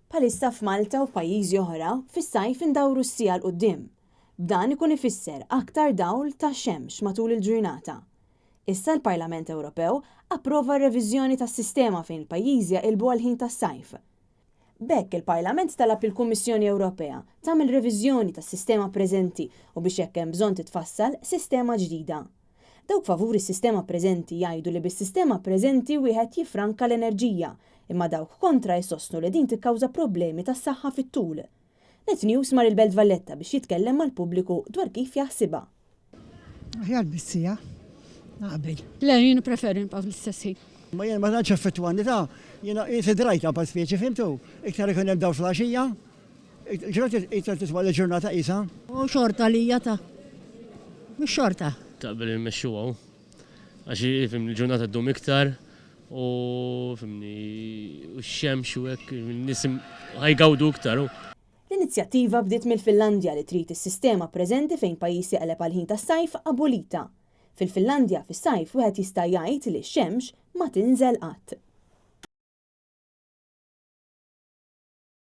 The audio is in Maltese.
Bħalissa f'Malta u f'pajjiżi oħra, fis-sajf indawru s-siegħa 'l quddiem. B'dan ikun ifisser aktar dawl ta' xemx matul il-ġurnata. Issa l-Parlament Ewropew approva r-reviżjoni tas-sistema fejn il-pajjiżi jaqilbu għall-ħin tas-sajf. B'hekk il-Parlament talab lill-Kummissjoni Ewropea tagħmel reviżjoni tas-sistema preżenti u biex jekk hemm bżonn titfassal sistema ġdida. Dawk favur is-sistema preżenti jgħidu li bis-sistema preżenti wieħed jiffranka l-enerġija, imma dawk kontra jsostnu li din tikkawża problemi ta' saħħa fit-tul. Net News mar il-Belt Valletta biex jitkellem mal-pubbliku dwar kif jaħsibha. Aħjar bis-siegħa, naqbel. Le, jien nippreferi nibqa' fl-istess ħin. Ma jiena ma tantx affettwani ta' jiena qisni drajtha pa speċi fhimtu? Iktar ikun hemm dawl fl-għaxija, Il-ġurnata iktar titwal il-ġurnata qisha. U xorta għalija ta'. Mhux xorta. Taqbel inmexxuha hu. Għax fimni l-ġurnata ddum iktar u fimni u x-xemx u hekk in-nies ħa jgawdu iktar hu. L-inizjattiva bdiet mill-Finlandja li trid is-sistema preżenti fejn pajjiż jaqleb għall-ħin tas-sajf abolita. Fil-Finlandja, fis-sajf wieħed jista' jgħid li x-xemx ma tinżel qatt.